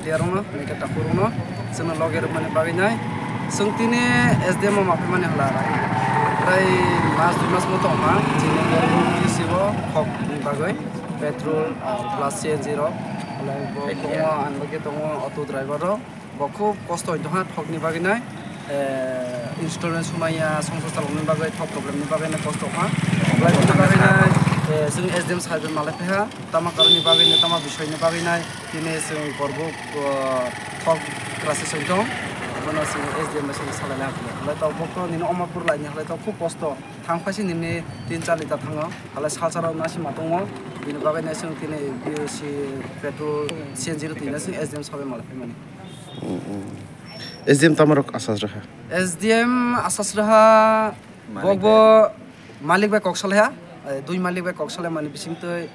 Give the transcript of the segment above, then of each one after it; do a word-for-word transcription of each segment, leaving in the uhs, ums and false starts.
Yarokno, nai khe takhurokno, chwngno loge rwmani bagwi nai. Chwng tini S D M o ma phaimani hala rai. Prai mas dui mas mo tongma, chini borok P C o thokni bagwi petrol, ah, plus C N G rok. Halai bo tongo, ang logio tongo auto driver rok. Bo khub kosto wng tongha thokni bagwi nai. Eh, installment sumaya, songsar chaloknani bagwi, thok problem ni bagwi nai kosto wngkha. Belai kosto bagwi nai, eh, chwng S D M side bai malai phaiha, tama karon ni bagwi nai, tama bisoi ni bagwi nai, tini chwng korbo, eh, thok crisis wng tong, abono chwng S D M bai chwng salai nai. Belai tabuk to nini Omorpur laini halai to khub kosto, thang phai se nini tin char litre thango, halai salsa rok nasi ma tongo, bini bagwi nai chwng tini B O C petrol, C N G rok twi nai chwng S D M sabai malai phaimani. Mm, mm. S D M tamo rok asas rwkha? S D M asas rwkha, malik bo bai, malik bai kok salaiha, eh, dui malik bai kok salaimani bisingtwi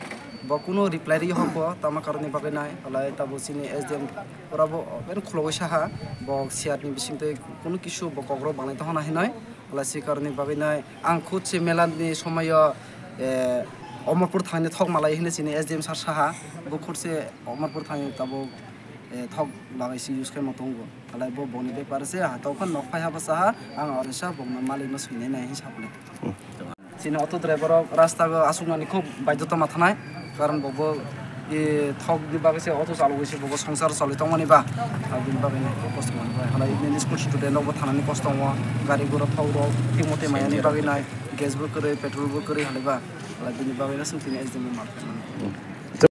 bo kunu reply rwi hok bo, tamo karoni bagwi nai, halai tabuk chini S D M pura bo open khulogwi saha, bo siyar ni bisingtwi kunu kisu bo kok rok banglai tongna hinwi, halai se karoni bagwi nai ang khud se mela ni somoyo, eh, Omorpur thangni thok malai hinwi chini S D M sir saha, bo khud se Omorpur thangni tabuk, eh, thok lagai se use khaima tongo. Halai bo boni bepar se, ha, tokha nok phai ha bwsa ha, ang orisa bokno malik no swinai nai hinwi sa phano. Hmm. Chini auto driver rok rasta o asuknani khub baidhota ma thanai, karon bo bo, e, thok ni bagwi se auto chalogwi se bo bo songsar chalwi tongmani ba, aboni bagwi nai khub kosto mani ba. Halai nini school student rok bo thanani kosto tongo, gari gura thok rok thik mote maya ni bagwi nai, gas bo kwrwi, petrol bo kwrwi halai ba, halai bini bagwi no chwng tini S D M mal khaimani. Hmm.